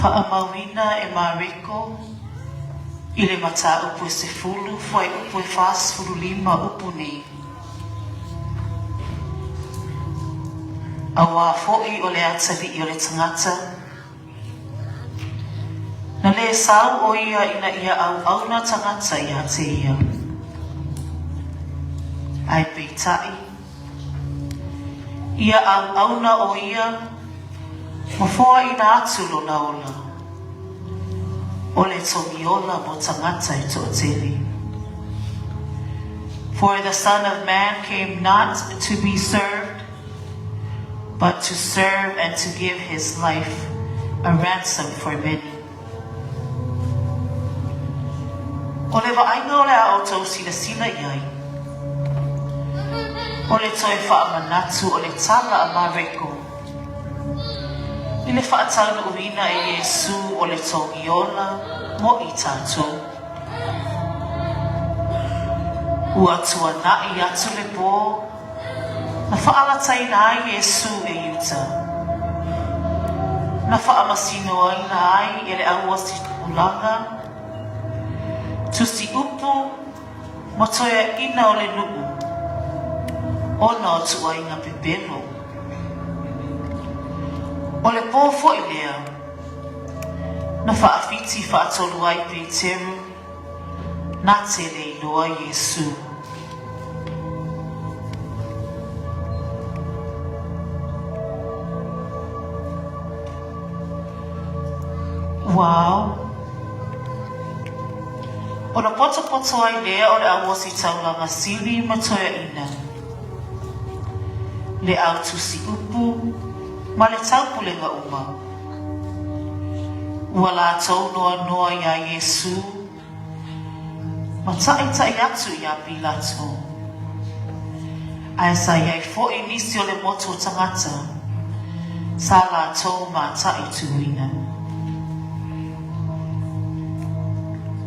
Faamauina e Mareko i le mataupu e 10, fuaiupu e 45 upu nei. Auā foi o le atalii o le tagata, na lē sau ʻo ia ina ia auauna tagata iā te ia. Ae peitai, ia auauna ʻo ia ma foaina atu lona ola, o le togiola mo tagata e toʻatele. For the Son of Man came not to be served, but to serve and to give his life a ransom for many. O le vaaiga o le a outou silasila i ai, o le toe faamanatu o le tala a Mareko i le faataunuuina e Iesū o le togiola mo i tatou. Ua tuanaʻi atu le pō Na faalataina ai Iesū e Iuta. Na faamasinoaina ai e le auositupulaga, tusi upu ma toeaina o le nuu, ona o tuuaiga pepelo. O le pō foi lea, na faawhiti faatolu ai Peteru, Na te le iloa Iesū. Ua ao. Ona potopoto ai lea o le auositaulaga sili ma toeaina, le au tusi upu ma le taupulega uma. Ua latou noanoa iā Iesū ma taʻitaʻi atu iā Pilato. Ae sa i ai foʻi nisi o le motu o tagata sa latou mataituina.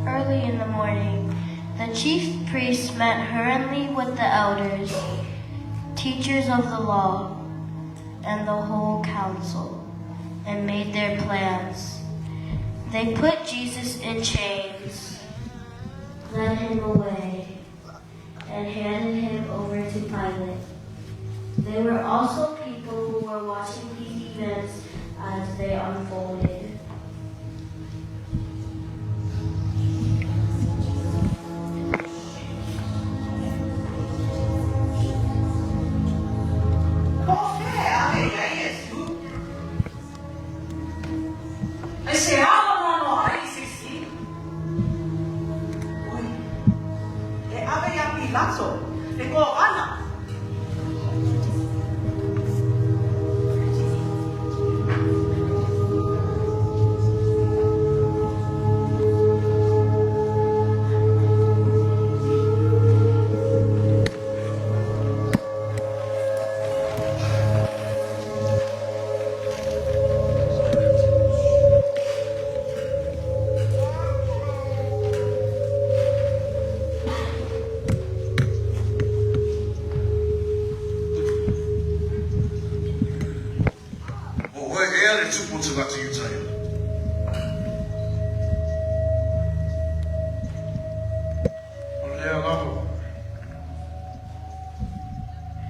Early in the morning, the chief priests met hurriedly with the elders, teachers of the law, and the whole council, and made their plans. They put Jesus in chains, led him away, and handed him over to Pilate. There were also people who were watching these events as they unfolded. Po o fea e ave i ai Iesu? Aisea noanoa ai i Sisili? Oi, e ave iā Pilato, le Kovana. O oe ea le tupu o tagata Iutaia? O lea lava.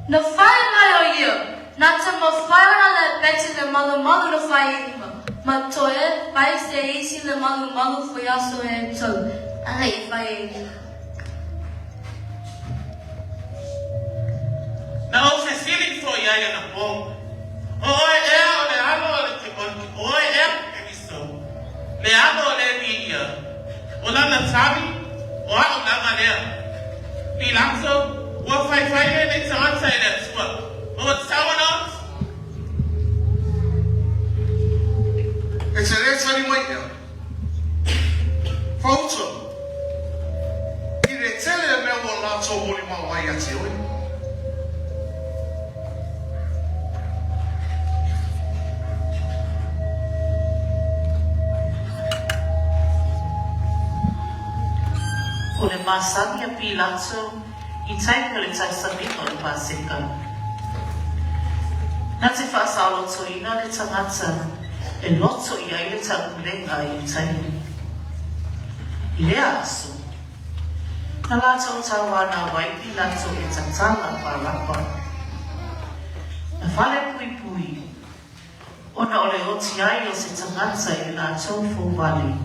Na whai mai o ia, na te mawhai ona le beti le malumalu na whai ilima, ma toe whai se isi le malumalu foi aso e tou, a le i whai e ia. Na ou fesili foi ai anapō, O oe ea o le alo o le o oe ea ke Keriso, le alo o le Viia? O lana tali, O aʻu lava lea. Pilato, Ua faifai lenei tagata e le Atua, ma ua tatau ona oti. E te lē tali mai ea. Whautua, i le tele a mea ua latou molimau ai ia te oe. O le masani a Pilato i taimi o le tausamiga o le Paseka. Na te whaasaolotoina le tangata. E loto i ai le taupulega a Iutaia. I lea aso, na latou tauanau ai Pilato e tatala Parapa. Na falepuipui, ona o le oti ai o se tagata i le latou fouvale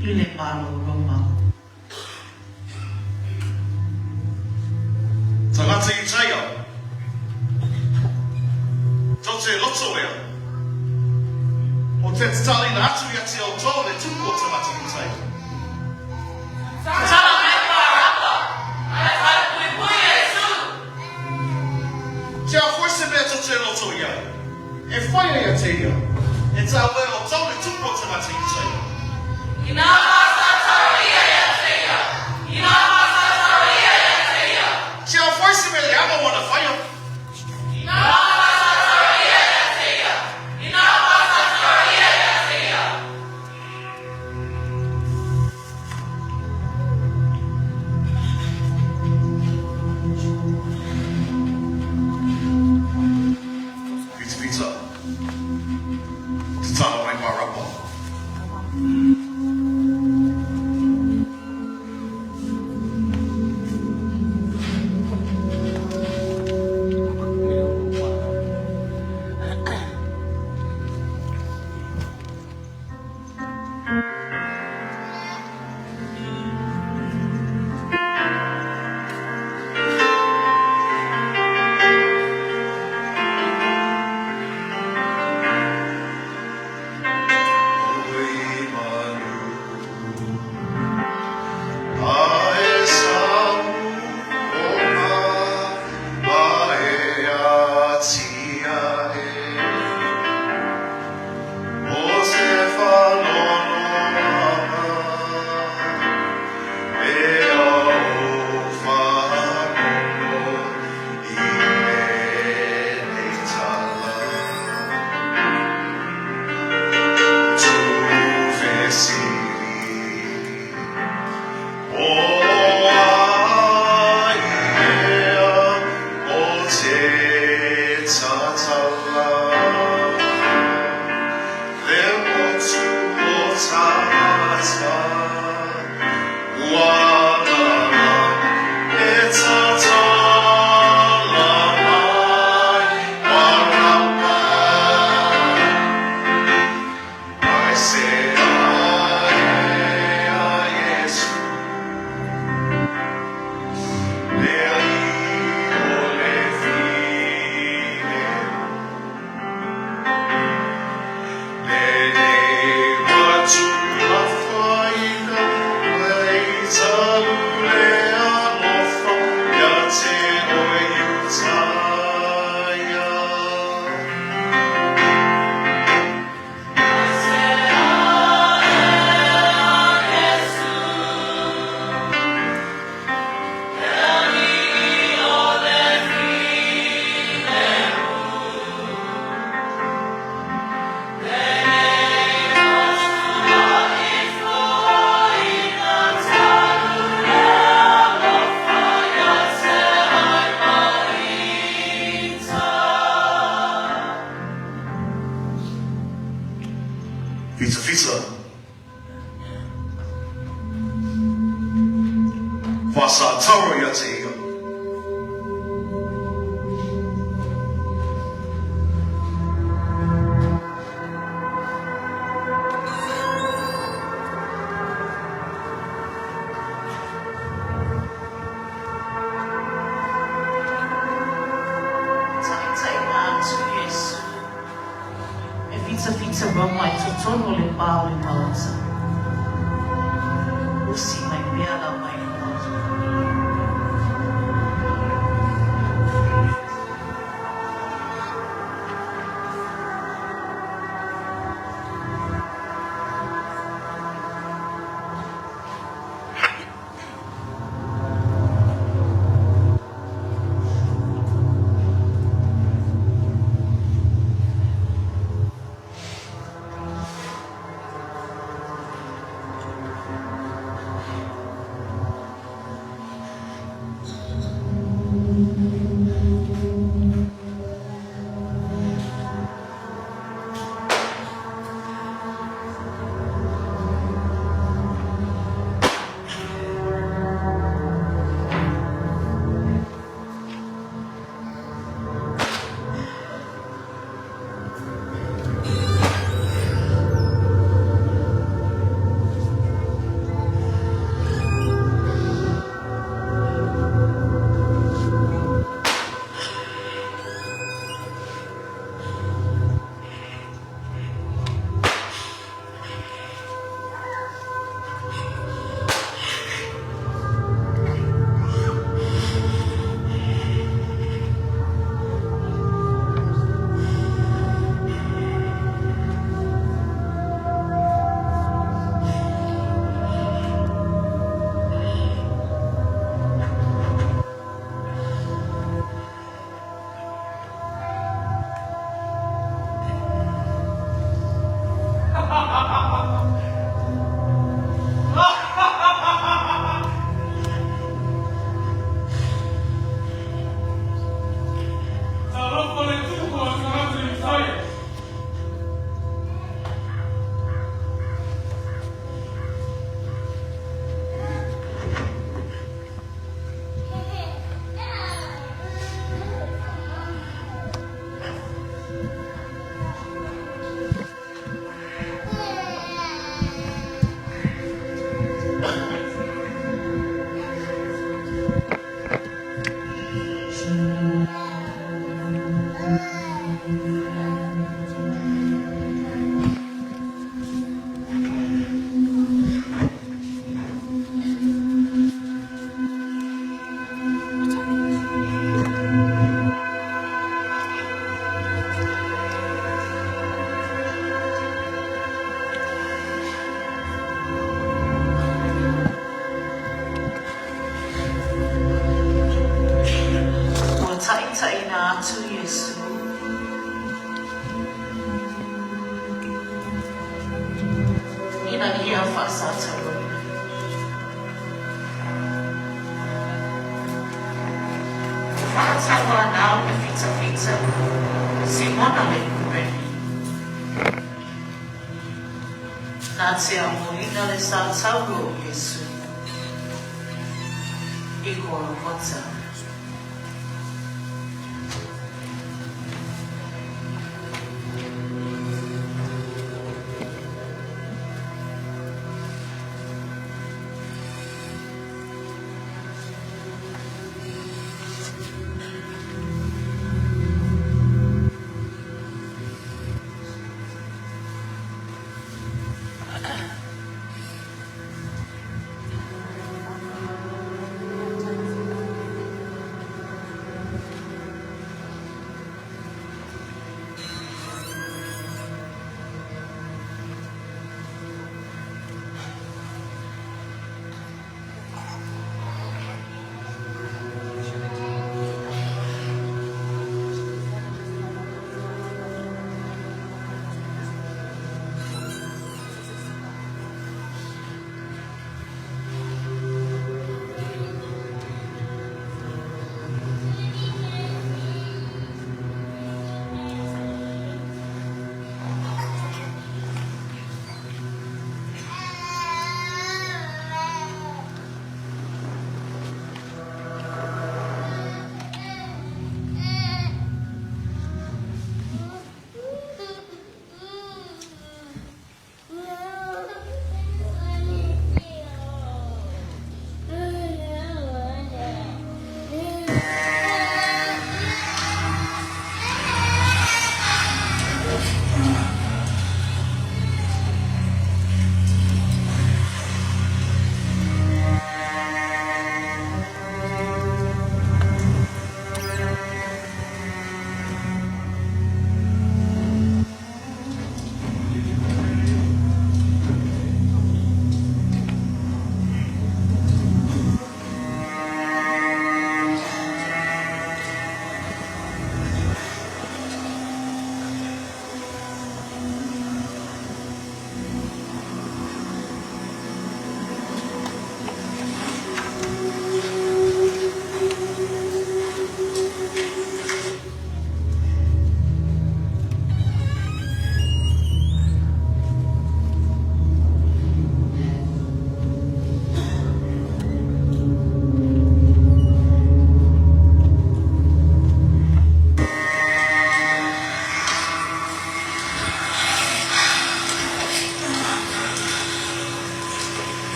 i le Malo o Roma. Tagata Iutaia, tou te loto ea, o te tatalina atu ia te outou le tupu o tagata Iutaia. Tatala mai Parapa, ae falepuipui Iesu. Kia foi se mea tou te loto i ai, e whaia ia te ia, e tau e outou le tupu o tagata Iutaia. Inā whātātara ia ia te ia, inā whātātara ia ia te ia. Kia foi se mea leaga wana whaia. Inā whātātara ia ia te ia, inā whātātara ia ia te ia. Pizza pizza. Tatala mai Parapa. Oi manu ae samu o ae atia e o te whanono e ao whanono i lenei tala. Tūwhesiri o ai ea o te tatala le motu o tata ualala e tatala mai Parapa. I say ae a Iesu le alii o le filemu lenei ua tuulafoaina mai talu le alofa ia te oe Iutaia. Fita fita. Whasataro ia te ia. Taitaina atu Iesu e whitawhita Roma i totonu o le pā o le maota. Usi mai pea la mai le maota. Ua taʻitaʻina atu Iesū ina ia faasatauaina. Faatauanau le fitafita, Simona le Kureni. Na te amoina le satauro o Iesū i Kolokota.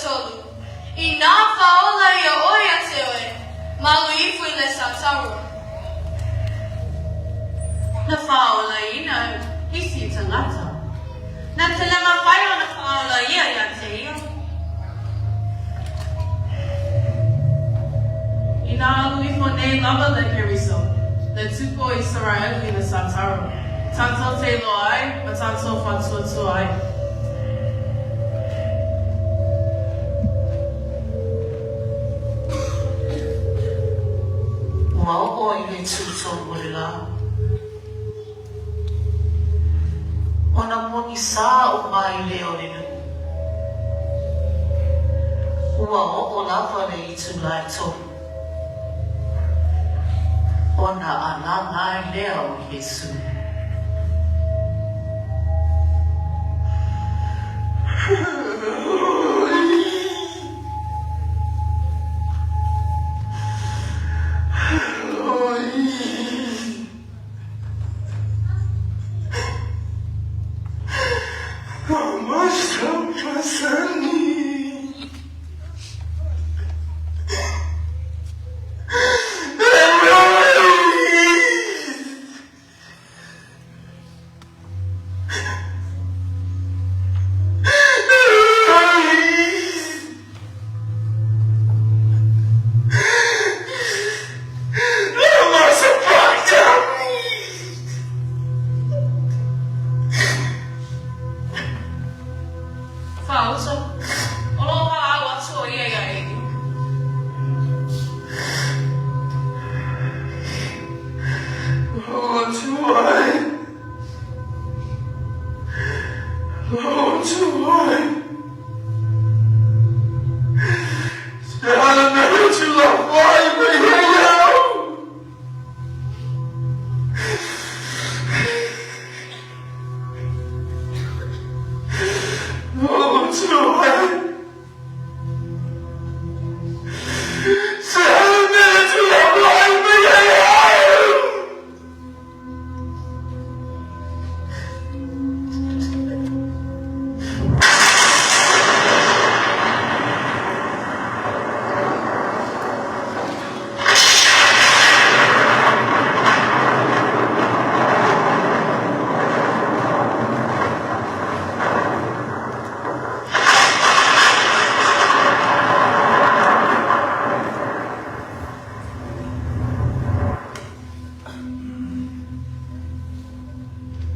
tolu, Inā fāola ia ʻoe iā te oe, malu ifo i le sataro. Na fāolaina isi tagata. Na te le mafai ona fāola ia iā te ia. Inā alu ifo nei lava le Keriso, le tupu o Isaraelu i le sataro, tatou te iloa ai ma tatou faatuatua ai. Ua oo i le tūtolu o le lā. Ona pogisā uma ai lea o le nuu. Ua oo lava le itulā e tolu. Ona alaga ai lea o Iesū. Fāuso, o lo o walaau atu o ia iā Eli.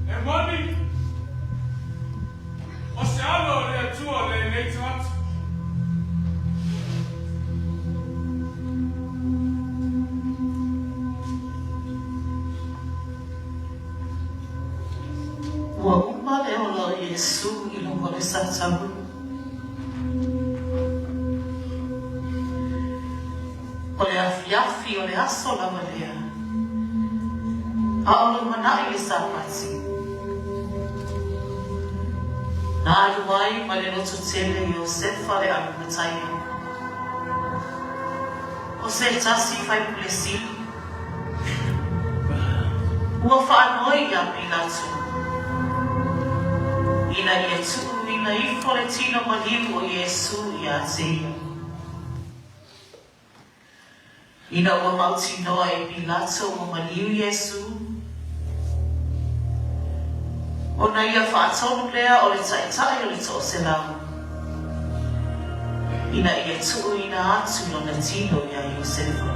E moni, o se Alo o le Atua lenei tagata. Ua uma le ola o Iesū i luga o le satauru. O le afiafi o le aso lava lea, a o lumanai le Sapati. Na alu ai ma le loto tele Iosefa le Arimataia, o se tasi faipule sili. Ua faanoi iā Pilato ina ia tuuina ifo le tino maliu o Iesū iā te ia. Ina ua mautinoa e Pilato ua maliu Iesū, ona ia faatonu lea o le taitai o le toaselau, ina ia tuuina atu lona tino iā Iosefa.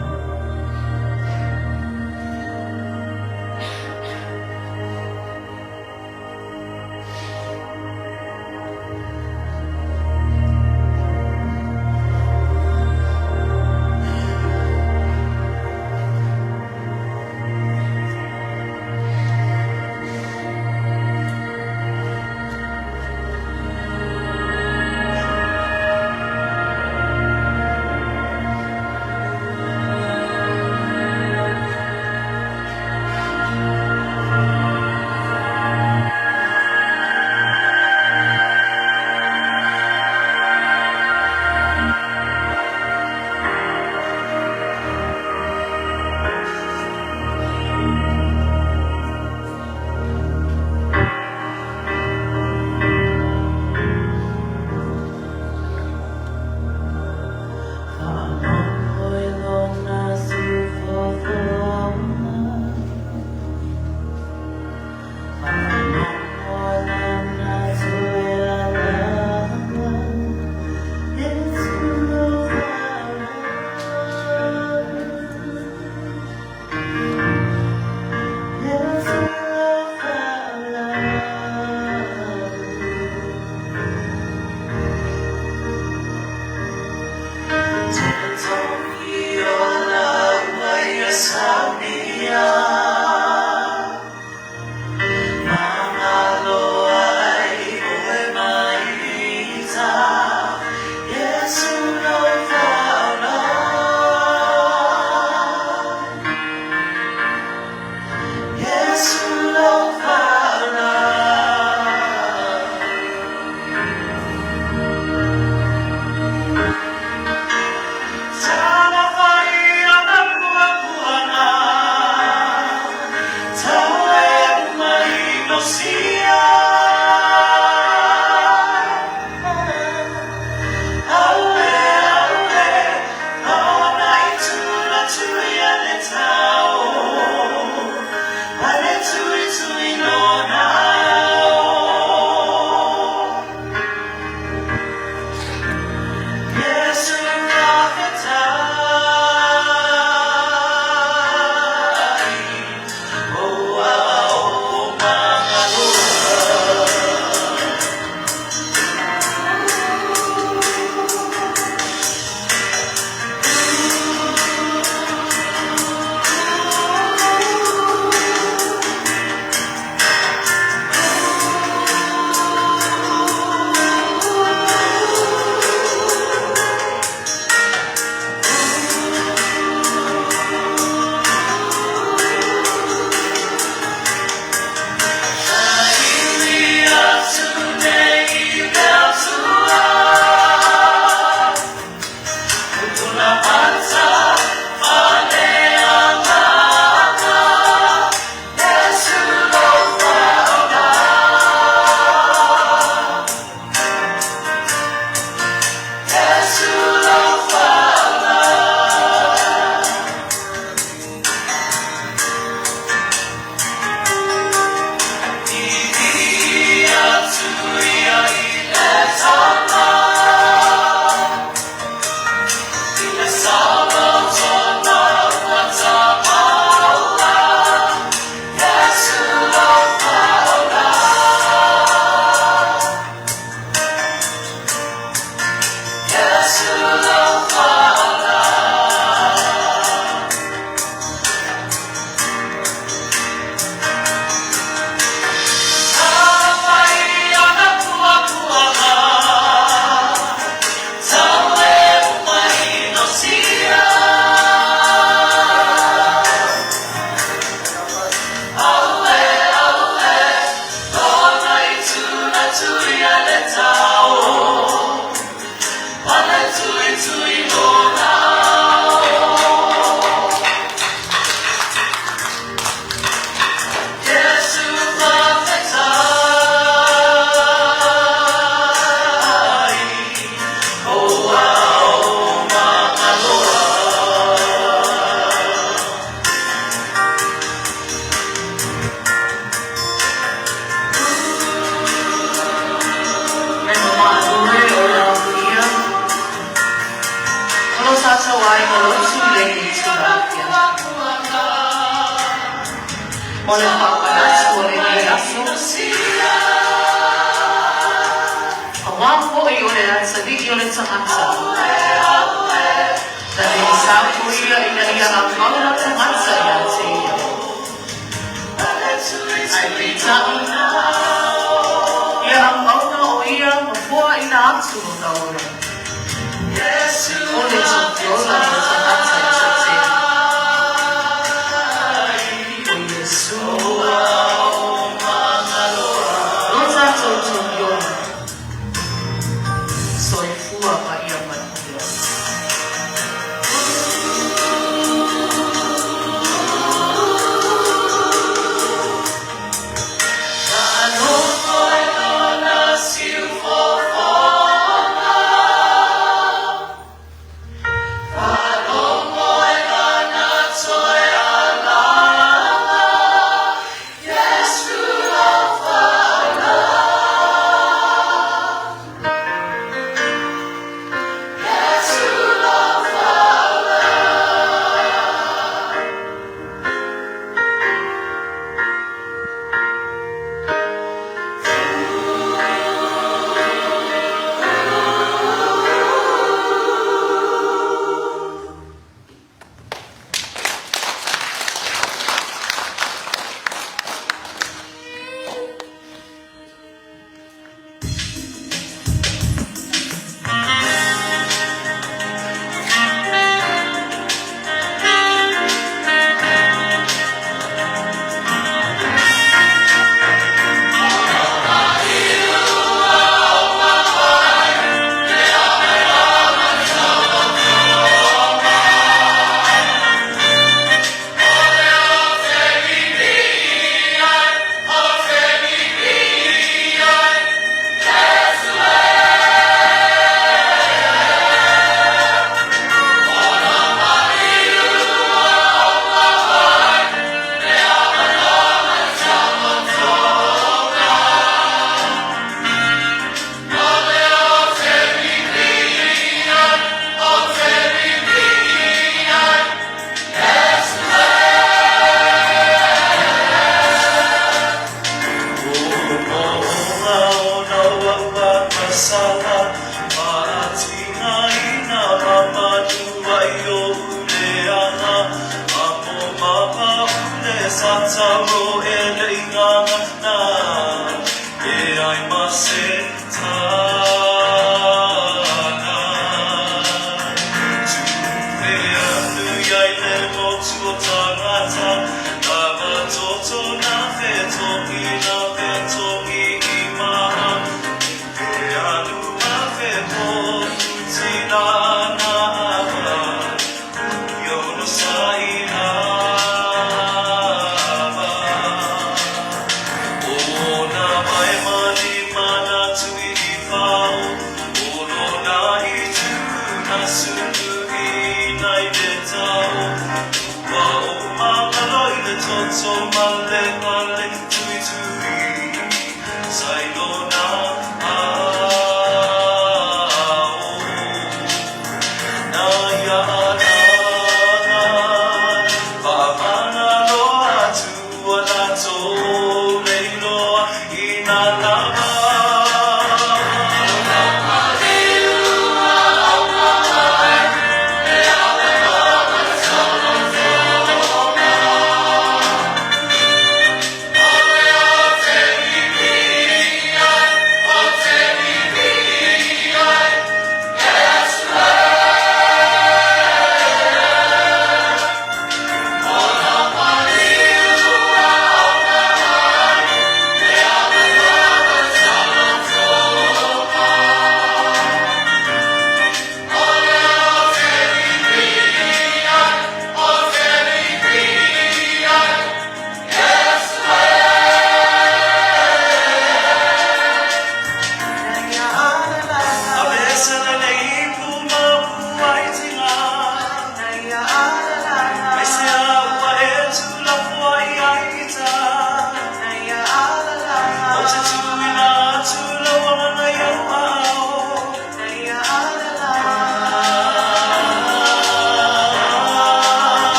Vaimolotu i lenei itula afiafi. O le faamanatu o lenei aso, Auā foi o le atalii o le tagata, na le sao ia ina ia aumau na tagata ia te ia. Ae peitai, ia auauna o ia ma foaina atu lona ola, o le Tofiola mo tagata e toatele. O Iesu, lo tatou Tofiola, soifua ma ia manuia.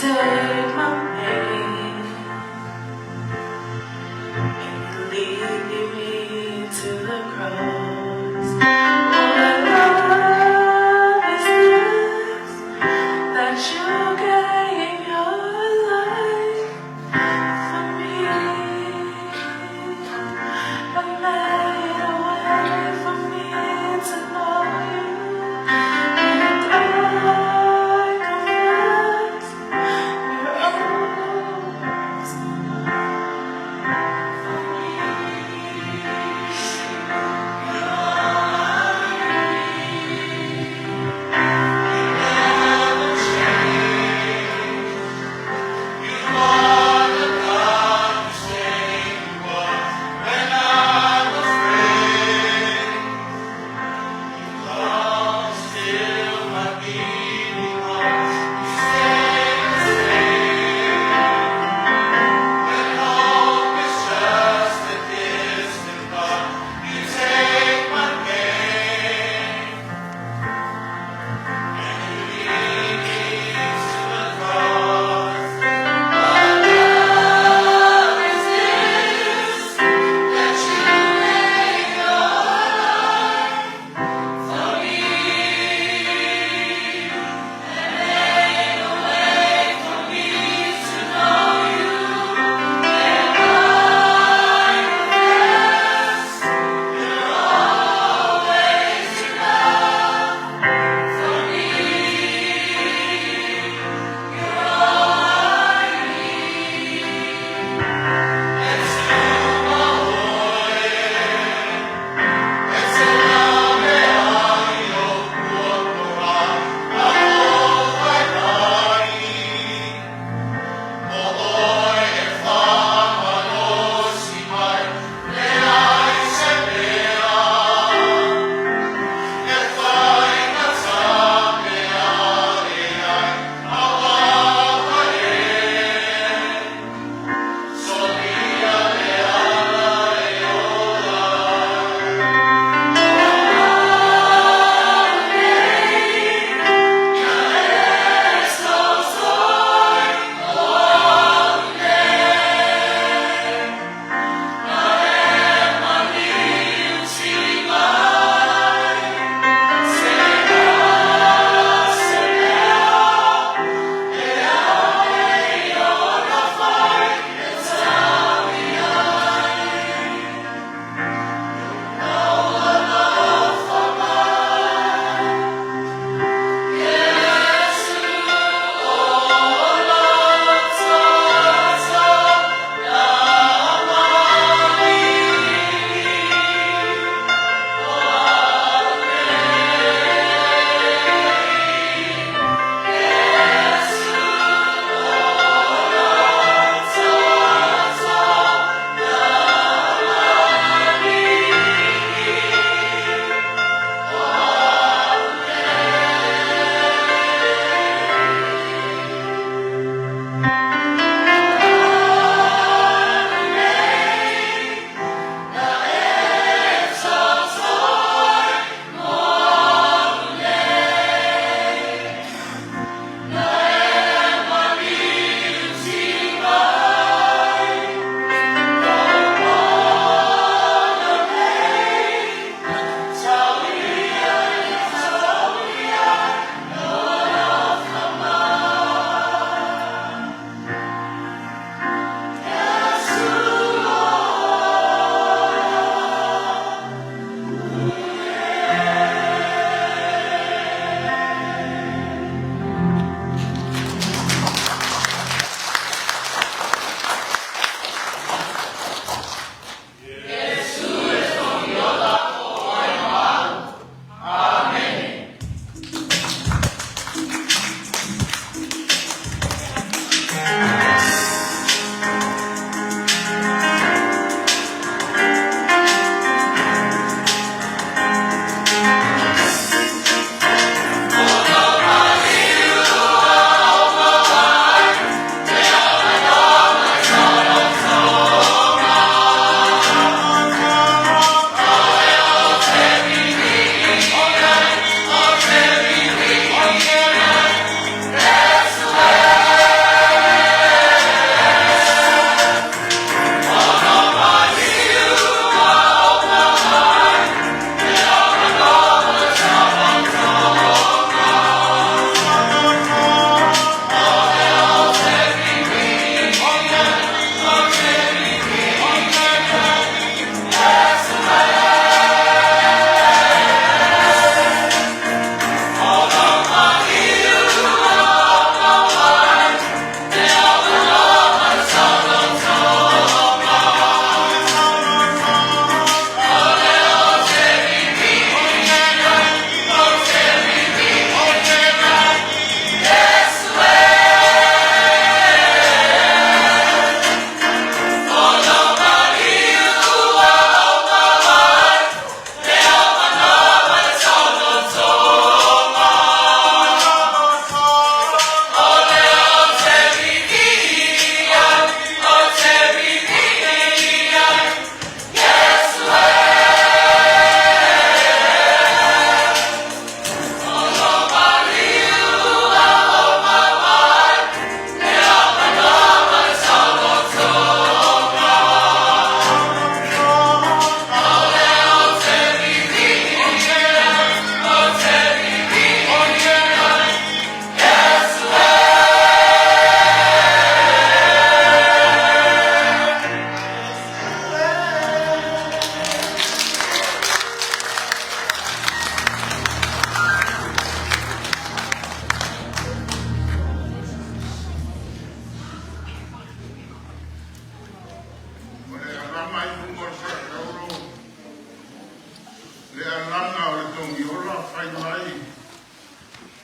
take my pain and you lead me to the cross. What love is this that you gave your life for me and made a way for me to know you? And I confess, you're all.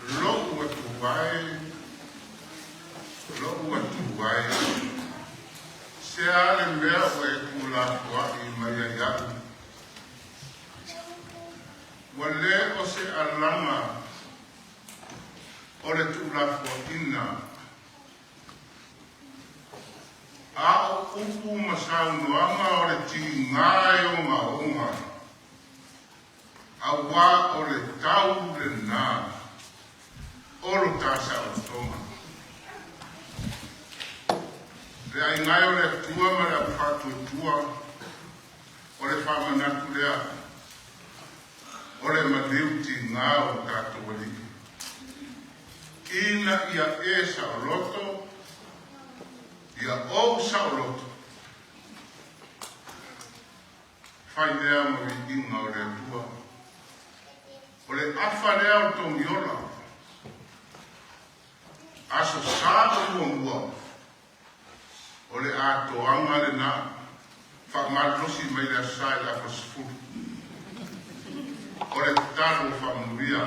Lo'u Atua e, lo'u Atua e, se a le mea ua e tuulafoa'i mai ai a'u? Ua lē o se alaga o le tuulafoa'ina, a o upu ma saunoaga o le tigā e ogaoga, auā o le tau lenā o lo ta saolotoga. Le aiga e o le Atua ma le aufaatuatua, o le faamanatu lea o le maliu tigā o tatou Alii, ina ia e saoloto, ia ou saoloto, fai lea ma viiga o le Atua. O le afa lea o le togiola, aso Sa o muamua, o le atoaga lenā, faamalolosi mai le Aso Sa i le afa 10. O le tatalo ua faamanuia.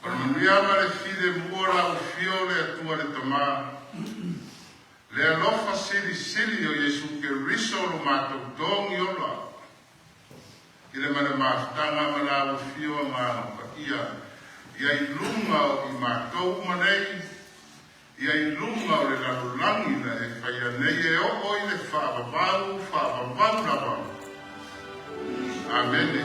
O le manuia ma le filemu o le Afio o le Atua le Tamā, le alofa silisili o Iesu Keriso lo matou togiola, i le ma le mafutaga ma le afio Agaga Paia, ia i luga o i matou uma nei, ia i luga o le lalolagi na e faia nei e oo i le faavavau, faavavau lava. Amene.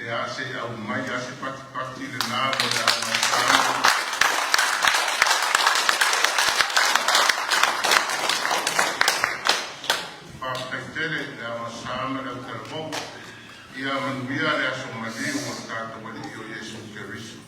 Ia se i aumai lava se patipati lenā mo le agaga. Faafetai tele i le agasā ma le autalavou. Ia manuia le aso maliu o le tatou Alii o Iesu Keriso.